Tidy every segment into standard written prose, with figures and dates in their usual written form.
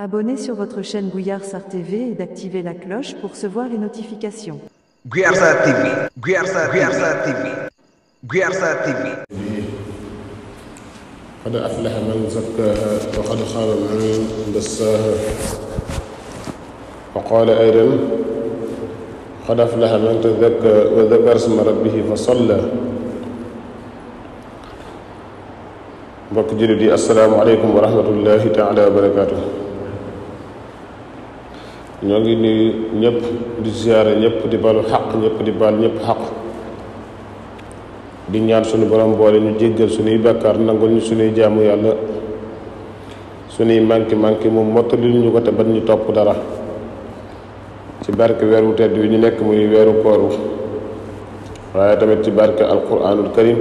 Abonnez sur votre chaîne Gouillard Sarr TV et d'activer la cloche pour recevoir les notifications. Gouillard Sarr TV, Gouillard Sarr TV, Gouillard Sarr TV. قد أفلح من زكاها وقد خاب من دساها وقال أيضا قد أفلح من تزكى وذكر اسم ربه فصلى. mbokk jullit yi asalaamaaleykum wa rahmatullahi taala wa barakaatu. ñoo ngi nuyu ñëpp di ziyaare ñëpp di balu xaq ñëpp di bal ñëpp xaq di ñaan suñu borom boole ñu jéggal suñuy bàkkaar nangul ñu suñuy jaamu yàlla suñuy manki mu mottali ñu ko te ban ñu topp dara ci barke weeru tedd wi ñu nekk muy weeru kooru waaye tamit ci barke alquranul karim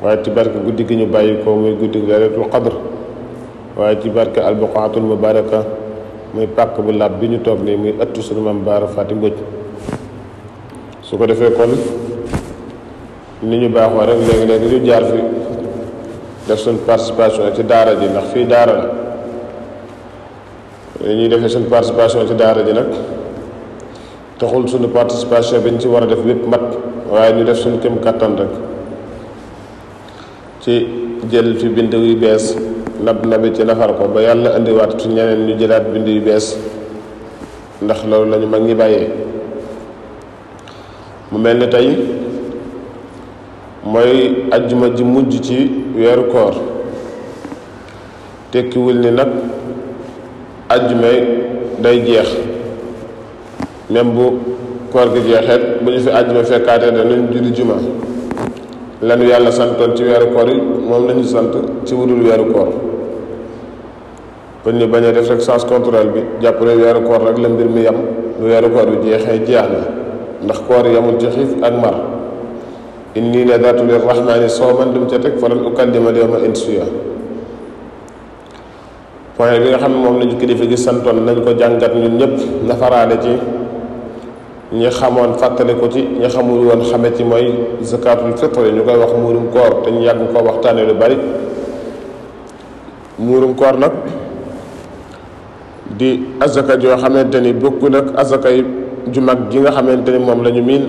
waaye ci barke guddi gi ñu bàyyi ko muy guddi laylatul qadr waaye ci barke albuqaatul mubaraka muy pàkk bu lab bi ñu toog nii muy ëttu suñu maam Baara Faati Mbóoj. su ko defee kon ni ñu baaxoo rek léegi-léegi ñu jaar fi def suñ participation ci daara ji ndax fii daara la ñuy defee suñ participation ci daara ji nag taxul suñu participation bi ñu ci war a def lépp mat waaye ñu def suñu kem kattan rek ci jël fi bind yu bees nabi ci nafar ko ba yàlla indiwaat ci ñeneen ñu jëlaat bind yu bees ndax loolu lañu mag ñi bàyyee. mu mel ni tey mooy ajjuma ji mujj ci weeru koor tekkiwul ni nag ajjuma day jeex même bu koor gi jeexeet bu ñu fi ajjuma fekkaatee danañ julli juma lanu yàlla santoon ci weeru koor yi moom lañu sant ci wudul weeru koor kon ñu bañ a def rek sens contrôle bi jàpp ne weeru koor rek la mbir mi yam bu weeru koor bi jeexee jeex na ndax koor yamul ci xiif ak mar inni nadartu lirrahmani sawman dum ca teg falan ukallima al-yawma insiya. point bi nga xam ne moom lañu kilifa gi santoon nañ ko jàngat ñun ñëpp nafaraale ci ñi xamoon fàttali ko ci ñi xamul woon xame ci mooy zakatul fitr ñu koy wax muurum koor te ñu yàgg ko waxtaane lu bari. muurum koor nag di azaka joo xamante ni bokkul ak azaka yi ju mag ji nga xamante ni moom la ñu miin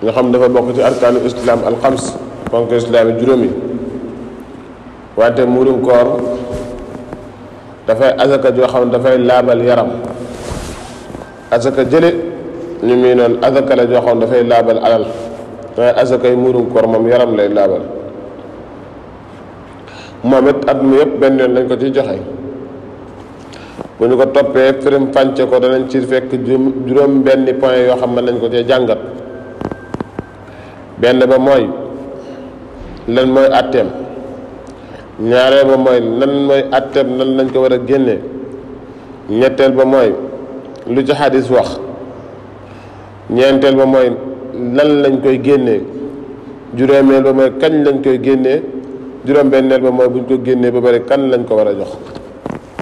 nga xam dafa bokk ci arkaanu islam alxams ponk islam yi juróomi wante muurum koor dafay azaka joo xam ne dafay laabal yaram. azaka jële ñu muy noonu azaka la joo xam ne dafay laabal alal waaye azaka yi muurum koor moom yaram lay laabal. moom it at mu yëpp benn yoon lañ ko ciy joxe bu ñu ko toppee firim fànce ko danañ ci fekk juróom benni point yoo xam ne nañ ko cee jàngat. benn ba mooy lan mooy atteem, ñaareel ba mooy lan mooy atteem nan lañ ko war a génne, ñetteel ba mooy lu ci xadis wax, ñeenteel ba mooy lan lañ koy génnee, juróomeel ba mooy kañ lañ koy génnee, juróom-benneel ba mooy buñ ko génnee ba bari kan lañ ko war a jox.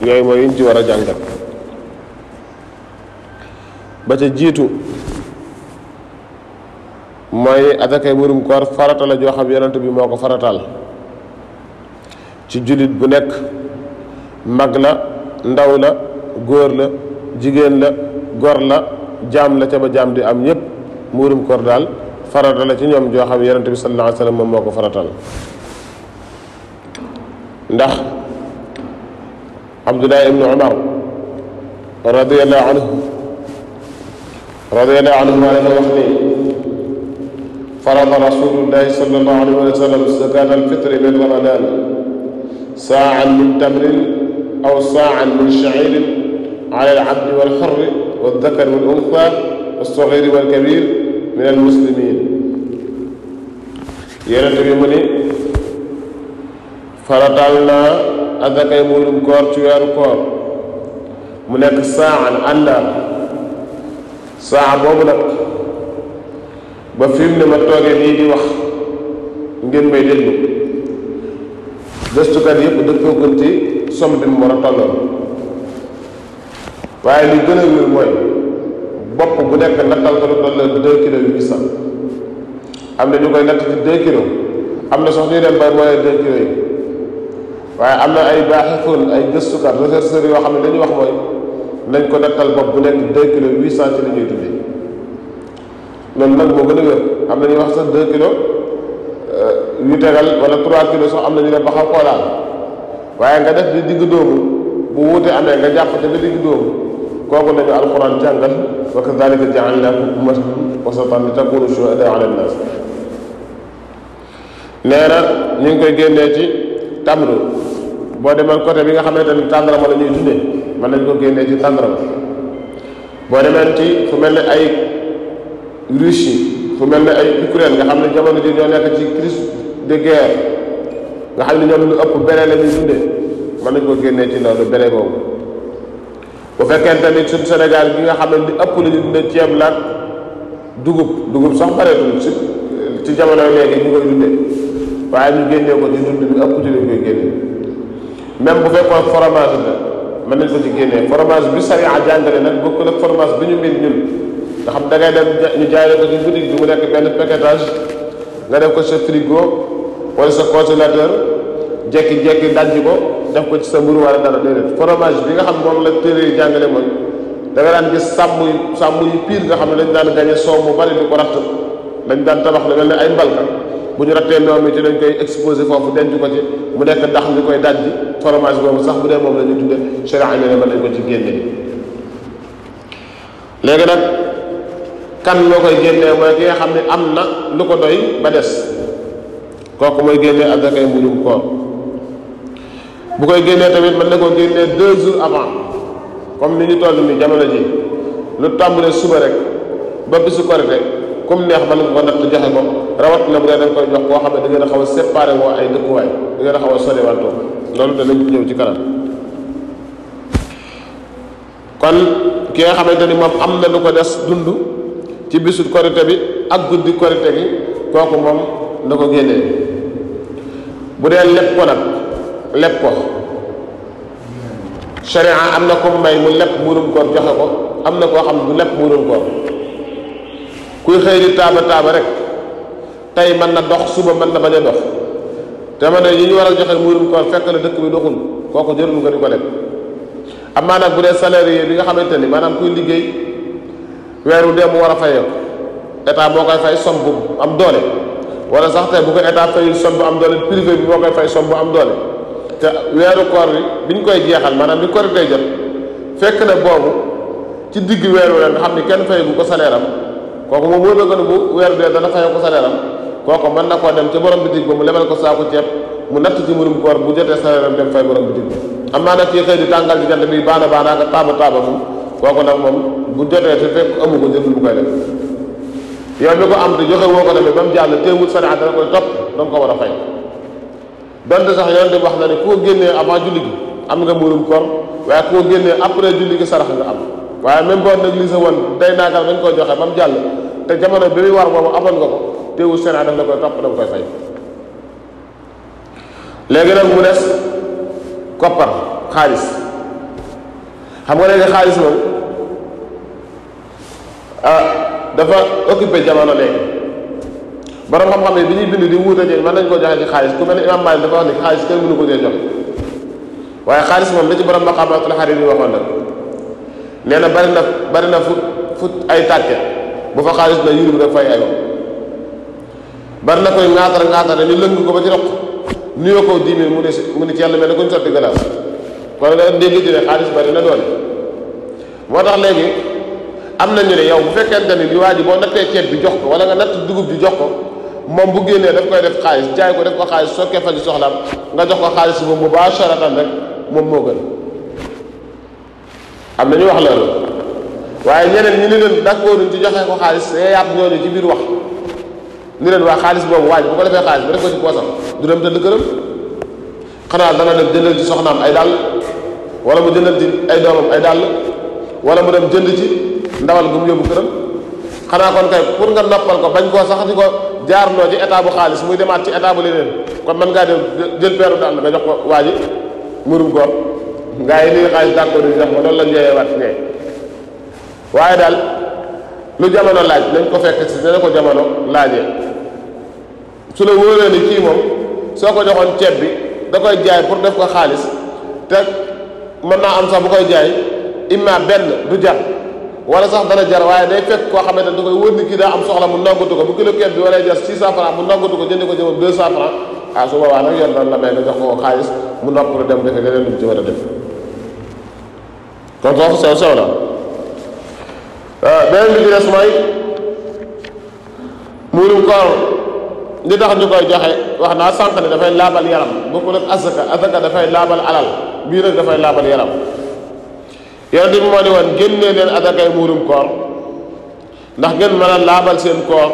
yooyu mooy yuñ ci war a jàngat. ba ca jiitu mooy azakay muurum koor farata la joo xam yonent bi moo ko farataal ci jullit bu nekk, mag la, ndaw la, góor la, jigéen la, gor la, jaam la ca ba jaam di am ñëpp muurum koor daal farata la ci ñoom joo xam yonent bi sallallahu alayhi wa sallam moom moo ko farataal. ndax Abdullah ibnu Umar radiyallahu anhu maa dafa wax ni farada rasulullahi sallallahu alayhi wa sallam zakat alfitri min ramadan saa'an min tamrin aw saa'an min sha'irin ala al-abdi wal hurri wal dhakari wal untha was saghiri wal kabir min al muslimin. Yonent bi mu ni farataal naa azakay muurum koor ci weeru koor mu nekk saa'an àndaar. saa boobu nag ba fi mu ne ma toogee nii di wax ngeen may déglu gëstukat yëpp dëppoogun ci somme bi mu war a tolloon, waaye li gën a wér mooy bopp bu nekk nattal ko lu tolloo 2 kilos 800. am na ñu koy natt ci 2 kilos, am na sax ñuy dem ba mooy 2 kilos yi waaye am na ay baaxitun ay gëstukat rechercheurs yoo xam ne dañuy wax mooy nañ ko nattal bopp bu nekk 2 kilos 800 ci la ñuy dundee loolu nag moo gën a wér. am na ñuy wax sax 2 kilos yu tegal wala 3 kilos sax am na ñu ne ba xaw koo laal waaye nga def di digg dóomu bu wuute amee nga jàpp te ba digg dóomu kooku lañu alquran jàngal wa kadhalika ja'alnakum ummatan wasatan li takunu shuhada ala nnas. nee na ñu ngi koy génnee ci tamru boo demoon côté bi nga xamante ni tàndarama la ñuy dundee mën nañ ko génnee ci tàndarama boo demeen ci fu mel ne ay Russie fu mel ne ay Ukraine nga xam ne jamono ji ñoo nekk ci crise de guerre nga xam ne ñoom lu ëpp bere la ñuy dundee mën nañ ko génnee ci loolu bere boobu. bu fekkente ni suñ Sénégal gi nga xam ne li ëpp la ñu dundee ceeb laat dugub sax bareetul ci jamono léegi ñu koy dundee waaye ñu génnee ko ci dund bi ëpp ci lañ koy génnee même bu fekkoon fromage la mën nañ ko ci génnee fromage bi sariya jàngale nag bokkul ak fromage bi ñu mën ñun nga xam da ngay dem ñu jaay ko ci boutique bi mu nekk benn paquetage nga def ko sa frigo wala sa congélateur jekki-jekki dajji ko def ko ci sa mburu wala dara déedéet fromage bi nga xam moom la téere yi jàngale mooy da nga daan gis sàmm yu piir nga xam ne dañ daan gañe soow mu bari di ko ratt dañ daan tabax lu mel ne ay mbalka bu ñu rattee ndoom mi ci dañ koy exposé foofu denc ko ci mu nekk ndax ñu koy dajji fromage boobu sax bu dee moom la ñu tudde sharia ne mën nañ ko ci génne. léegi nag kan moo koy génnee mooy ki nga xam ne am na lu ko doy ba des kooku mooy génnee azakay mburum koor bu koy génnee tamit mën na koo génnee 2 jours avant comme ni ñu toll ni jamono ji lu tàmbalee suba rek ba bisu korite comme neex mën nga ko natt joxe ko rawat na bu dee dañ koy jox koo xam ne da ngeen a xaw a séparé woo ay dëkkuwaay da ngeen a xaw a sorewantoo loolu danañ ñëw ci kanam. kon ki nga xamante ni moom am na lu ko des dund ci bisu korite bi ak guddi korite gi kooku moom na ko génnee bu dee lépp ko nag lépp ko sharia am na ko may mu lépp muurum koor joxe ko am na koo xam du lépp muurum koor kuy xëy di taaba rek tey mën na dox suba mën na bañ a dox te ma ne yi ñu war a joxe muurum koor fekk na dëkk bi doxul kooku jërul nga di ko lépp. amaa nag bu dee salarié bi nga xamante ni maanaam kuy liggéey weeru dee mu war a fayoo état boo koy fay somme bu am doole wala sax tey bu ko état fayul somme bu am doole privé bi boo koy fay somme bu am doole te weeru koor bi biñ koy jeexal maanaam bi koor day jot fekk na boobu ci digg weeru la nga xam ni kenn fay bu ko salaire am kooku moom wóor na gën bu weeru dee dana fayoo ko salaire am kooku mën na koo dem ca borom bitig ba mu lebal ko saako ceeb mu natt ci murum koor bu jotee salaire am dem fay borom bitig ba am naa nag kii xëy di tàngal ci jant bi baana nga taaba moom kooku nag moom bu jotee te fekk amu ko jëndul bu koy def yow mi ko am te joxe woo ko demee ba mu jàll teewul sariya dana koy topp danga ko war a fay donte sax yoon di wax na ne ku ko génnee avant julli gi am nga murum koor waaye ku ko génnee après julli gi sarax nga am waaye même boo négligé woon day naagal bañ koy joxe ba mu jàll te jamono bi muy war boobu amoon nga ko teewul sariya daf la koy topp danga koy fay léegi nag mu des koppar xaalis xam nga léegi xaalis moom dafa occupé jamono léegi borom xam-xam ne bi ñuy bind di wuute ji mën nañ koo joxe ci xaalis ku mel ne imam Maalik dafa wax ni xaalis kenn mënu ko cee joxe waaye xaalis moom da ci borom maqaamaatul Hariri waxoon nag nee na bari na fu ay tàkke bu fa xaalis na yurub rek fay ay wax bari na koy ŋaatara ñu lëng ko ba ci roq nuyoo ko 10 000 mu ne ci yàlla mel ne kuñ sotti galaas kon nga dégg ci ne xaalis bari na doole moo tax léegi am na ñu ne yow bu fekkente ni li waa ji boo nattee ceeb bi jox ko wala nga natt dugub ji jox ko moom bu génnee daf koy def xaalis jaay ko def ko xaalis sokkee fa ji soxlaam nga jox ko xaalis boobu mubaasharatan rek moom moo gën am na ñu wax loolu waaye ñeneen ñi ni leen d'accord ci joxe ko xaalis yaat ñooñu ci biir wax ni leen waa xaalis boobu waa ji bu ko defee xaalis ba def ko ci poosam du dem tëdd këram xanaa dana dem jëndal ci soxnaam ay dàll wala mu jëndal ci ay doomam ay dàll wala mu dem jënd ci ndawal gu mu yóbbu këram xanaa kon kay pour nga noppal ko bañ koo sax di ko jaarloo ci état bu xaalis muy demaat ci état bu leneen kon mën ngaa dem jël peeru dàll nga jox ko waa ji murum koor ngaa yi lii xaalis d'accord yi jox ko loolu la njëyee waat ñee waaye daal lu jamono laaj nañ ko fekk si dana ko jamono laajee su la wóoree ni kii moom soo ko joxoon ceeb bi da koy jaay pour def ko xaalis te mën naa am sax bu koy jaay imma benn du jar wala sax dana jar waaye day fekk koo xamante ne da koy wër ni kii daa am soxla mu noggatu ko bu kilo ceeb bi waree jar 600 francs mu noggatu ko jënd ko jëmam 200 francs su boobaa nag yoon doon la may nga jox ko xaalis mu nopp pour dem defe leneen lu ci war a def kon foofu sew la beneen bi ci des mooy muurum koor li tax ñu koy joxe wax naa sànq ne dafay laabal yaram bokkul ak asaka dafay laabal alal bii nag dafay laabal yaram yonent bi moo ne woon génnee leen asakay muurum koor ndax ngeen mën a laabal seen koor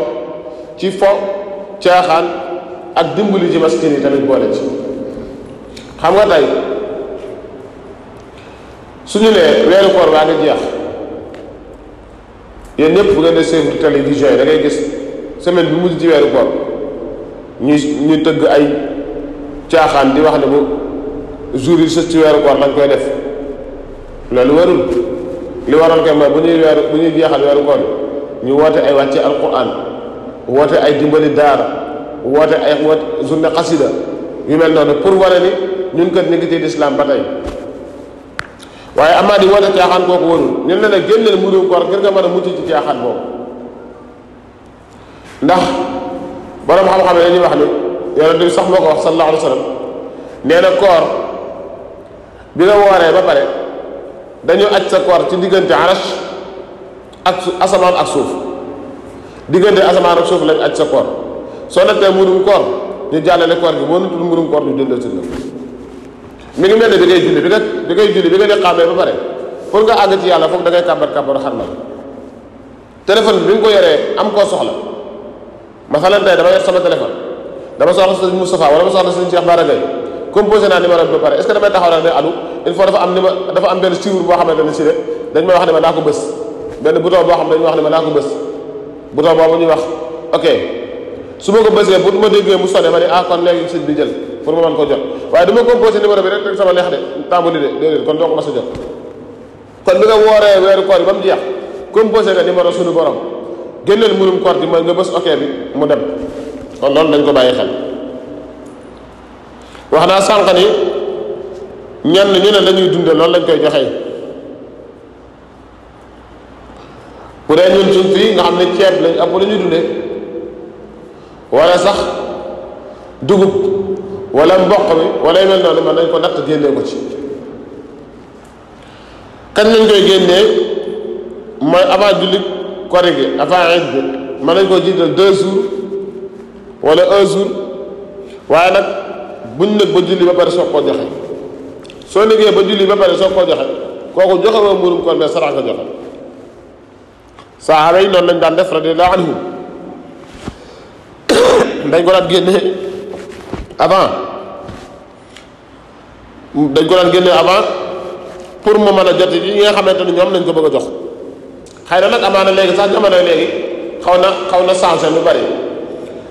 ci fo caaxaan ak dimbali ci maskin yi tamit boole ci xam nga tey suñu nee weeru koor baa ngi jeex yéen ñëpp bu ngeen di suivre télévision yi da ngay gis semaine bi mujj ci weeru koor ñu tëgg ay caaxaan di wax ne bu jour yi sës ci weeru koor lañ koy def loolu warul li waroon koy mooy bu ñuy jeexal weeru koor ñu woote ay wàcce alquran woote ay dimbali daara woote ay journée xasida yu mel noonu pour wane ni ñun kat ñu ngi ci lislaam ba tey waaye amaa di woote caaxaan kooku warul ñun ne nag génneel muurum koor ngir nga mën a mucc ci caaxaan boobu ndax borom xam-xam yi dañuy wax ni yonent bi sax moo ko wax sallallahu alayhi wa sallam nee na koor bi nga wooree ba pare dañu aj sa koor ci diggante arash ak asamaan ak suuf diggante asamaan ak suuf lañ aj sa koor soo nattee muurum koor ñu jàllale koor gi boo nutul muurum koor ñu delloo si la mi ngi mel ne bi ngay julli bi nga di xàmmee ba pare pour nga àgg ci yàlla foog da ngay kàbbar xarmal téléphone bi nga ko yoree am koo soxla masalan tey dama yor sama téléphone dama soxla sëñ Moustapha wala ma soxla sëñ Cheikh Bara Gaye composé naa numéro bi ba pare est-ce que damay taxaw rek ne allo il faut dafa am benn chiffre boo xamante ne si ne dañ may wax ne ma daa ko bës benn bouton boo xam ne dañu wax ne ma daa ko bës bouton boobu ñuy wax ok su ma ko bësee bu ma déggee mu sonné ma ne kon léegi sëñ bi jël pour ma mën ko jot waaye dama composé numéro bi rek sama neex de tàmbali de déedéet kon doo ko mas a jot kon bi nga wooree weeru koor yi ba mu jeex composé nga numéro suñu borom génneel muurum koor gi mooy nga bës ok bi mu dem kon loolu dañ ko bàyyi xel wax naa sànq ni ñenn ñu ne lañuy dunde loolu lañ koy joxe bu dee ñun suñ fii nga xam ne ceeb lañ ëpp la ñuy dunde wala sax dugub wala mboq mi wala yu mel noonu mën nañ ko natt génnee ko ci kañ lañ koy génnee mooy avant julli kori gi avant Eid bi mën nañ koo jiital 2 jours wala 1 jour waaye nag buñ nekk ba julli ba pare soog koo joxe soo liggéey ba julli ba pare soog koo joxe kooku joxe woo muurum koor mais sarax nga joxe saxaaba yi noonu lañ daan def radiyallahu anhum dañ ko daan génne avant pour mu mën a jot yi nga xamante ni ñoom lañ ko bëgg a jox xëy na nag amaana léegi sax jamono léegi xaw na changé lu bari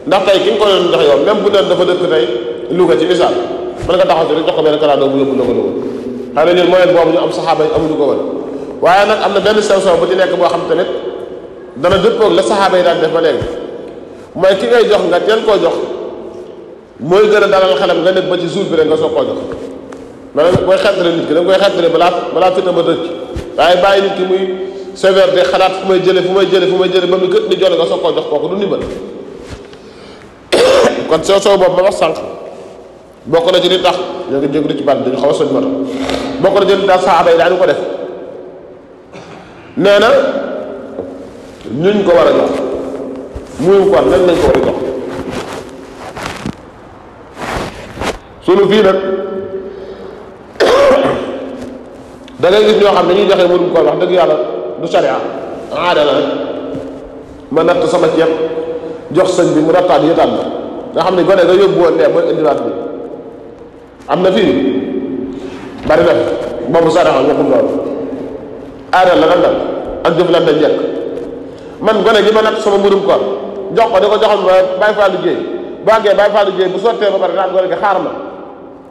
ndax tey ki nga ko doon jox yow même bu doon dafa dëkk tey Louga ci misaal mën nga taxaw si rek jox ko benn kalaandoo bu yóbbu la ko dugal xëy na ñun moyen boobu ñu am saxaaba yi amuñu ko woon waaye nag am na benn sew bu ci nekk boo xam tamit dana dëppoog la saxaaba yi daan def ba léegi mooy ki ngay jox nga teel koo jox mooy gën a dalal xelam nga nekk ba ci jour bi rek nga soog koo jox maanaam booy xettale nit ki da nga koy xettale balaa fitam a rëcc waaye bàyyi nit ki muy sévère de xalaat fu may jële ba mu gët ni jolle nga soog koo jox kooku du ndimbal kon sew boobu ma wax sànq bokk na ci li tax ñoo ngi jégalu ci baat dañu xaw a soñ moto bokk na ci li tax saxaaba yi daañu ko def nee na ñuñ ko war a jox muy kon lan lañ ko war a jox sunu fii nag da ngay gis ñoo xam ne ñuy joxe muurum koor wax dëgg yàlla du sharia aada la rek ma natt sama ceeb jox sëñ bi mu rattaat yëtaat la nga xam ne gone nga yóbbu woon ne mooy indiwaat bi am na fii bari na boobu sharia waxul loolu aada la nag ak jëflante njëkk man gone gi ma natt sama muurum koor jox ko di ko joxoon Baye Fallou Dieye bàggee Baye Fallou Dieye bu sottee ba pare naan gone gi xaar ma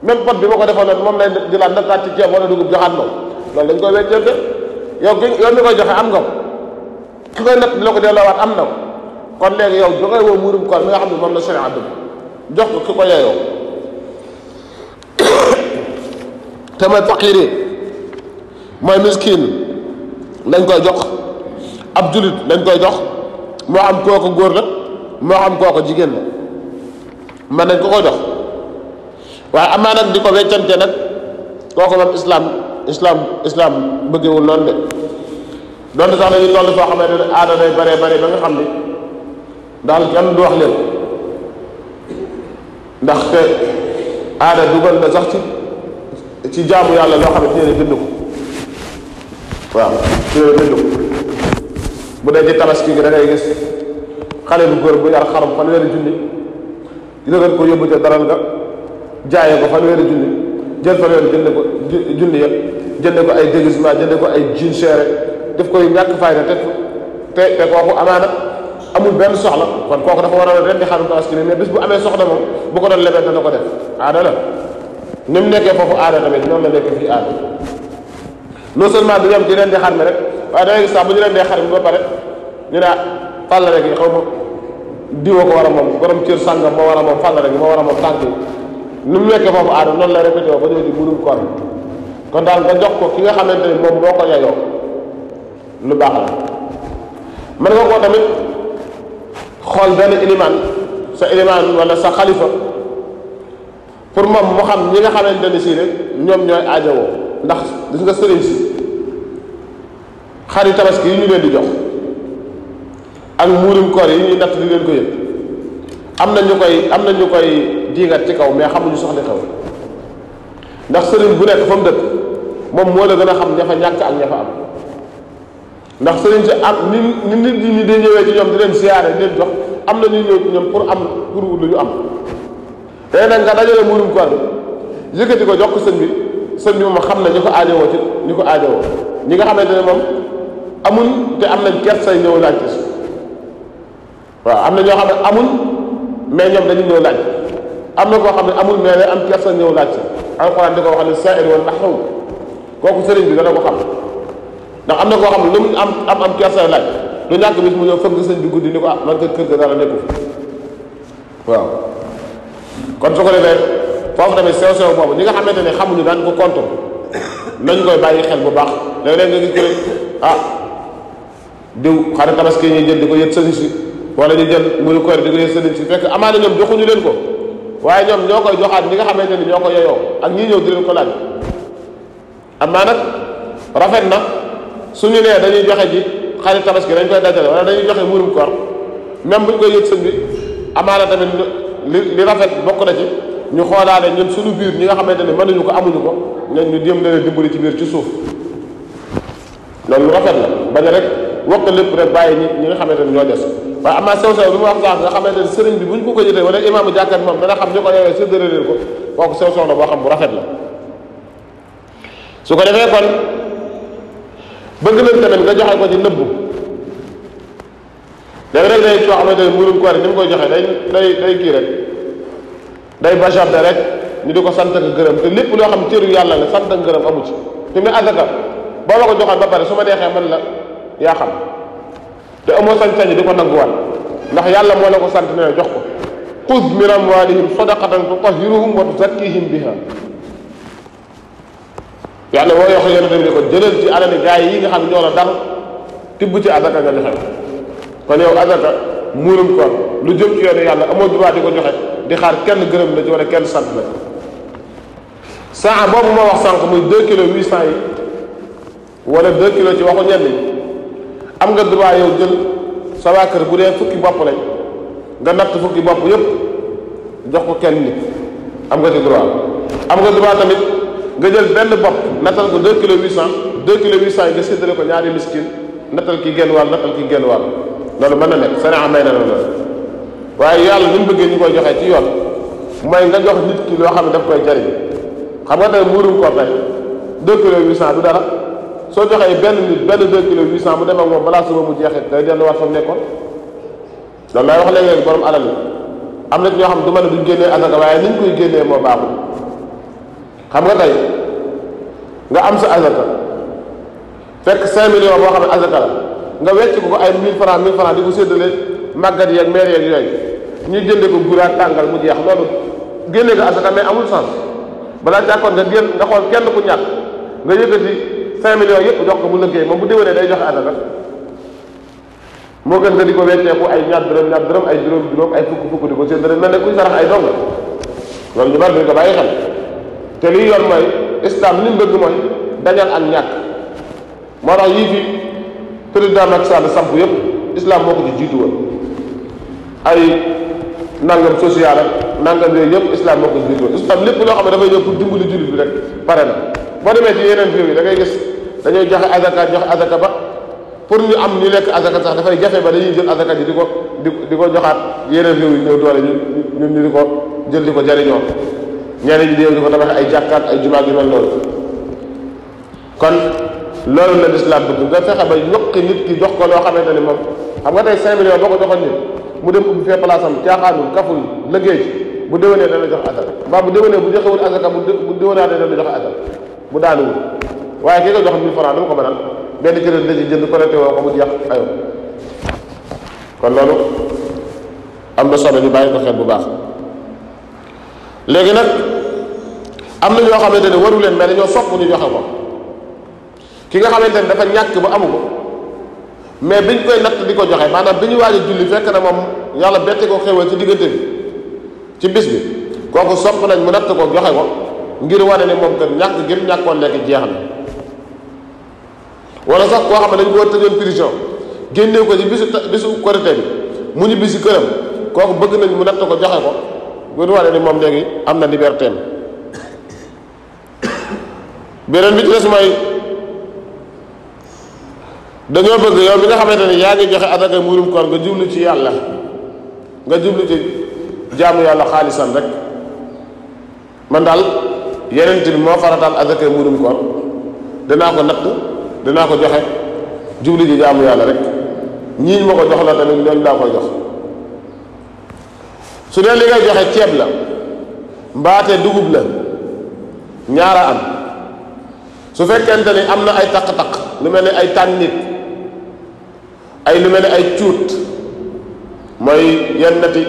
même pot bi ma ko defoon noonu moom lay jëlaat nattaat ci ceeb wala dugub joxaat ma loolu dañ koy weccante yow mi koy joxe am nga ko ki koy natt di la ko delloowaat am na ko kon léegi yow joxe woo muurum koor mi nga xam ne moom la sharia dëgg jox ko ki ko yeyoo te mooy faqiir yi mooy miskin lañ koy jox ab julit lañ koy jox moo xam kooku góor la moo xam kooku jigéen la mën nañ ko koy jox waaye amaa nag di ko weccante nag kooku moom islam bëggewul noonu de doonte sax dañuy toll soo xamante ne aada day bare ba nga xam ni daal kenn du wax leen ndaxte aada dugal na sax ci jaamu yàlla loo xam ne téere bind ko waaw téere bind ko bu dee ci tabaski gi da ngay gis xale bu góor bu yar xarum fanweeri junni dina gën ko yóbbu ca daral nga jaayee ko fanweeri junni jël fanweeri junni ya jënde ko ay déguisement jënde ko ay jean chéré def koy ñàkk fayda te kooku amaana amul benn soxla kon kooku dafa war a ren di xarum tabaski mais bis bu amee soxla moom bu ko doon lebee dana ko def aada la ni mu nekkee foofu aada tamit noonu la nekk fii aada non seulement du yem ci ren di xar mi rek waaye da ngay gis sax bu ñu ren dee xar mi ba pare ñu ne fàll rek yi xaw ma diwa ko war a moom borom cër sàngam moo war a moom fàll rek moo war a moom tànk yi ni mu nekkee foofu aada noonu la répété ba ñëw di murum koor kon daal nga jox ko ki nga xamante ni moom moo ko yeyoo lu baax la mën nga koo tamit xool benn ilimaan sa ilimaan wala sa xalifa pour moom mu xam ñi nga xamante ni si rek ñoom ñooy aajowoo ndax gis nga sëriñ si xari tabaski yi ñu leen di jox ak muurum koor yi ñuy natt di leen ko yëg am na ñu koy diigat ci kaw mais xamuñu sax li xew ndax sëriñ bu nekk fa mu dëkk moom moo la gën a xam ña fa ñàkk ak ña fa am ndax sëriñ si am ni nit ñi di ñëwee ci ñoom di leen siyaare di leen jox am na ñuy ñëw ci ñoom pour lu ñu am léegi nag nga dajale muurum koor bi yëkkati ko jox ko sëñ bi moom xam na ñu ko aajowoo ci ñu ko aajowoo ñi nga xamante ne moom amuñ te am nañ kert say ñëw laaj ci waaw am na ñoo xam ne amuñ mais ñoom dañu ñëw laaj am na koo xam ne amul mais day am kert sa ñëw laaj ci alxuraan di ko wax ne saa'il wal mahrum kooku sëriñ bi dana ko xam ndax am na koo xam ne lu mu am kert say laaj lu ñàkk bis mu ñëw fëgg sëñ bi guddi ni ko man ko kër ga dara nekku waaw kon su ko defee foofu tamit sew boobu ñi nga xamante ne xamuñu daan ko compte nañ koy bàyyi xel bu baax léeg-léeg nga gis ko diw xarit tabaski ñuy jël di ko yët sëriñ si wala ñu jël muru koor di ko yët sëriñ si fekk amaana ñoom joxuñu leen ko waaye ñoom ñoo koy joxaat ñi nga xamante ni ñoo ko yeyoo ak ñii ñëw di leen ko laaj amaa nag rafet na suñu nee dañuy joxe ji xarit tabaski dañ koy dajale wala dañuy joxe murum koor même buñ koy yët sëñ bi amaana tamit li rafet bokk na ci ñu xoolaale ñun suñu biir ñi nga xamante ne mënuñu ko amuñu ko ñun ñu jéem leen dimbali ci biir ci suuf loolu lu rafet la bañ a rek wokk lépp rek bàyyi ñi nga xamante ne ñoo des waaye amaa sew bi mu wax sax nga xamante ne sëriñ bi buñ ko yëtee wala imaamu jàkkat moom dana xam ñu ko yowee séddale leen ko kooku sew la boo xam bu rafet la su ko defee kon bëgg nañ tamit nga joxe ko ci nëbbu léegi rek day soo xamante ne murum koor ni mu koy joxe day kii rek day bajabde rek ñu di ko sant ak gërëm te lépp loo xam cëru yàlla la sant ak gërëm amu ci te mu ne azaka boo ma ko joxoon ba pare su ma neexee man la yaa xam te amoo sañ-sañ di ko nanguwaat ndax yàlla moo la ko sant ne jox ko xuz min amwalihim sadaqatan tutahhiruhum wa tuzakkihim biha yàlla woo yox yonente bi ne ko jëlal ci alali gaay yi nga xam ñoo la dar tibb ci azaka nga joxe kon yow azaka muurum koor lu jëm ci yoonu yàlla amoo droit di ko joxe di xaar kenn gërëm la ci wala kenn sant la saa boobu moo wax sànq muy 2 kilos 800 yi wala 2 kilos ci waxu ñenn ñi am nga droit yow jël sa waa kër bu dee fukki bopp lañ nga natt fukki bopp yépp jox ko kenn nit am nga ci droit am nga droit tamit nga jël benn bopp nattal ko 2 kilos 800 2 kilos 800 yi nga séddale ko ñaari miskin nattal ki genn wàll nattal ki genn wàll loolu mën na nekk sariya may na loolu waaye yàlla ni mu bëggee ñu koy joxee ci yoon mooy nga jox nit ki loo xam ne daf koy jariñ xam nga tey muurum koor tey 2 kilos 800 du dara soo joxee benn nit benn 2 kilos 800 mu dem ak moom balaa suba mu jeexee day delluwaat fa mu nekkoon loolu laay wax léeg-léeg borom alal yi am na ñoo xam du mën a duñ génnee asaka waaye ni ñu koy génnee moo baaxul xam nga tey nga am sa asaka fekk 5 millions boo xam ne asaka la nga wecc ko ay 1000 francs di ko séddale màggat yeeg maire yeeg yooyu ñu jënde ko guraat tàngal mu jeex loolu génne ko asaka mais amul sens balaa jàkkoon nga génn nga xool kenn ku ñàkk nga yëkkati 5 millions yëpp jox ko mu liggéey moom bu déwénee day joxe asaka moo gën nga di ko wecceeku ay ñaar dërëm ay juróom ay fukk di ko séddale mel ne kuy sarax ay dong loolu ñu bari duñ ko bàyyi xel te lii yoon mooy islam li mu bëgg mooy dañal ak ñàkk moo tax yii fi président Macky Sall samp yëpp islam moo ko ci jiitu woon ay nangam social ak nangam yooyu yëpp islam moo ko ci jiitu woon islam lépp loo xam ne dafay ñëw pour dimbali jullit bi rek pare na boo demee ci yeneen réew yi da ngay gis dañuy joxe azaka ba pour ñu am ñu lekk azaka sax dafay jafe ba dañuy jël azaka ji di ko joxaat yeneen réew yi ñëw doole ñu di ko jël di ko jariñoo ñeneen ñi di ko tabax ay jàkkaat ay jumaat yu mel loolu kon loolu la lislaam bëgg nga fexe ba yokki nit ki jox ko loo xamante ni moom xam nga tey 5 millions boo ko joxoon nit mu dem ubbi fee place am caaxaanul kaful liggéey bu déwénee dana jox azaka mbaa bu déwénee bu joxewul azaka bu déwénaatee dana joxe azaka bu daanuwul waaye ki nga jox 1000 francs dama ko mënal benn crédit la ci jënd connecté woo ko mu jeex ayoo kon loolu am na solo ñu bàyyi ko xel bu baax léegi nag am na ñoo xamante ne waru leen mais dañoo sopp ñu joxe ko ki nga xamante ne dafa ñàkk ba amu ko mais biñ koy natt di ko joxe maanaam bi ñu waaj a julli fekk na moom yàlla bette ko xewal ci diggante bi ci bis bi kooku sopp nañ mu natt ko joxe ko ngir wane ne moom kat ñàkk gën ñàkkoon lekk jeex na wala sax koo xam ne dañ ko tëjoon prison génnee ko ci bisu korité bi mu ñu bisi këram kooku bëgg nañ mu natt ko joxe ko ngir wane ne moom léegi am na liberté am beneen bi ci des mooy dañoo bëgg yow mi nga xamante ne yaa ngi joxe adaka muurum koor nga jublu ci yàlla nga jublu ci jaamu yàlla xaalisam rek man daal yeneen bi moo farataal adaka muurum koor danaa ko natt danaa ko joxe jublu ci jaamu yàlla rek ñii ma ko jox la tamit loolu laa koy jox su dee li ngay joxe ceeb la mbaate dugub la ñaara am su fekkente ni am na ay taq-taq lu mel ni ay tànnit ay lu mel ni ay cuut mooy yennati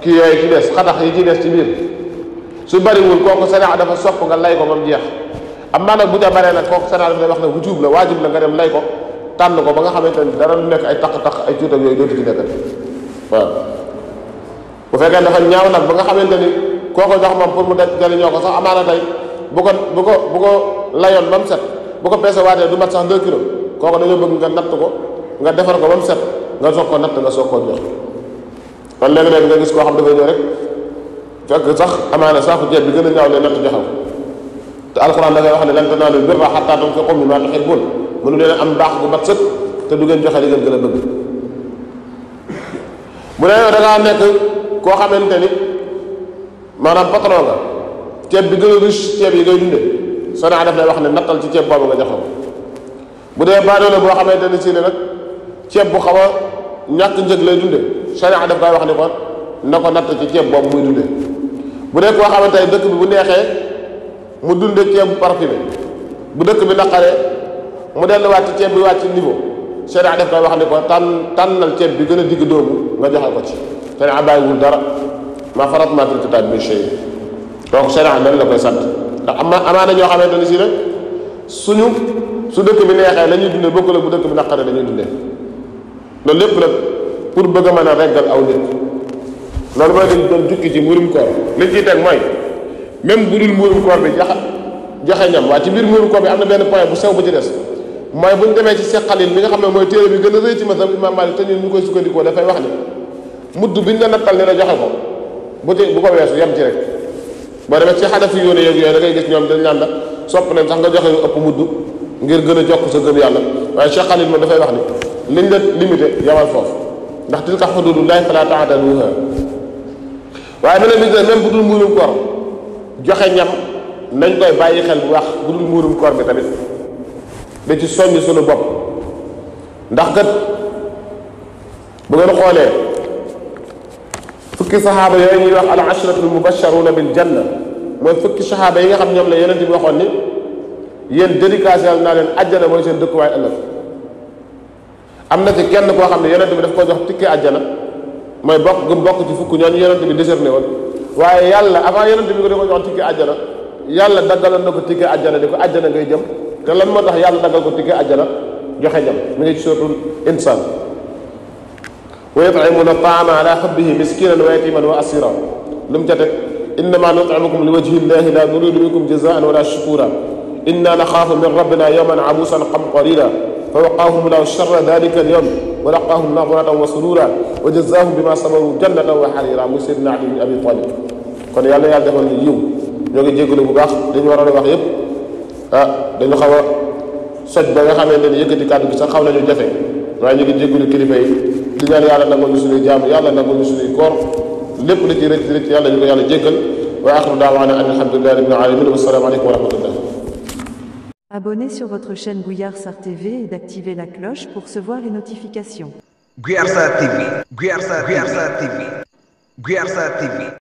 kii yooyu ci des xatax yi ci des ci biir su bariwul kooku sariya dafa sopp nga lay ko ba mu jeex am maa nag bu ca baree nag kooku sariya dafa wax ne wujub la waajib la nga dem lay ko tànn ko ba nga xamante ni dara lu nekk ay taq-taq ay cuut ak yooyu dootu ci nekkati waaw bu fekkee dafa ñaaw nag ba nga xamante ni koo ko jox moom pour mu def jariñoo ko sax amaana tey bu ko layoon ba mu set bu ko peese waatee du mat sax 2 kilos kooku dañoo bëgg nga natt ko nga defar ko ba mu set nga soog ko natt nga soog koo jox kon léegi-léeg nga gis koo xam dafay ñëw rek fekk sax amaana saako ceeb bi gën a ñaaw le natt joxe ko te alxuraan dafay wax ne lan tanaalul birra hattaa tunfiqu mimmaa tuhibbuun mënu leen am baax bu mat sëkk te du ngeen joxe li ngeen gën a bëgg bu dee yow da ngaa nekk koo xamante ni maanaam patron nga ceeb bi gën a riche ceeb yi ngay dunde sona daf lay wax ne nattal ci ceeb boobu nga joxe ko bu dee baadoola boo xamante ni si ne nag ceeb bu xaw a ñàkk njëg lay dunde sona daf koy wax ni ko na ko natt ci ceeb boobu muy dunde bu dee koo xamante ni dëkk bi bu neexee mu dunde ceeb bu parfumé bu dëkk bi naqaree mu delluwaat ci ceeb bi wàcc niveau sona daf koy wax ni ko tànnal ceeb bi gën a digg doomu nga joxe ko ci sona bàyyiwul dara ma faratnaa fil kitaabi min shay donc sariya dañ la koy sant ndax amaana ñoo xamante ni si nag su dëkk bi neexee la ñuy dundee bokk la bu dëkk bi naqare dañuy dundee loolu lépp nag pour bëgg a mën a reggal aw nit loolu mooy dañ doon jukki ci mburum koor liñ ciy teg mooy même bu dul mburum koor bi joxe ñam waaye ci biir mburum koor bi am na benn point bu sew bu ci des mooy bu ñu demee ci seqalil mi nga xam ne mooy téere bi gën a rëy ci mazhab Imam Malik te ñun ñu koy sukkandikoo dafay wax ni mudd biñ la nattal ni la joxe ko bu ko weesu yem ci rek boo demee ci Hanafi yoone yeeg yooyu da ngay gis ñoom dañ naan la sopp nañ sax nga joxe yu ëpp mudd ngir gën a jokk sa gëm yàlla waaye Cheikh Khalil moom dafay wax ni liñ la limité yamal foofu ndax tilka huduudullaahi falaa ta'taduuhaa waaye beneen bi même bu dul muurum koor joxe ñam nañ koy bàyyi xel bu wax bu dul muurum koor bi tamit da ci soññ suñu bopp ndax kat bu ngeen xoolee fukki saxaaba yooyu ñuy wax al ashratul mubasharuna bil janna mooy fukki saxaaba yi nga xam ñoom la yonent bi waxoon ni yéen dédicace naa leen àjjana mooy seen dëkkuwaay ëllëg am na ci kenn koo xam ne yonent bi daf ko jox tikki àjjana mooy bokk ci fukk ñooñu yonent bi décerné woon waaye yàlla avant yonent bi ko di ko jox ticket àjjana yàlla daggaloon na ko ticket àjjana di ko àjjana ngay jëm te lan moo tax yàlla daggal ko ticket àjjana joxe ñam mi ngi ci suratul insaan wa yut'imuna at-ta'ama ala hubbihi miskinan wa yatiman wa asira lu mu ca teg innama nut'imukum li wajhi llahi la nuridu minkum jazaan wala shukura inna naxaafu min rabbina yawman abuusan qamtarira fa waqaahum llahu sharra dalika al-yawm wa laqaahum nadratan wa surura wa jazaahum bima sabaru jannatan wa harira muy Seydina Ali bin Abi Talib kon yàlla yàlla defal ni yiw ñoo ngi jégalu bu baax dañu waroon a wax yëpp dañu xaw a soj ba nga xamante ni yëkkati kàddu gi sax xaw nañu jafe waaye ñu ngi jégalu kilifa yi di ñaan yàlla nangul ñu suñuy jaamu yàlla nangul ñu suñuy koor lépp li ci rëcc yàlla ñu ko yàlla jéggal wa axiru daawaana an alhamdulillahi rabbil alamin wa salaamu aleykum wa rahmatullah. Abonnez sur votre chaîne Gouillard Sarr TV et d'activer la cloche pour recevoir les notifications. Gouillard Sarr TV. Gouillard Sarr TV. Gouillard Sarr TV.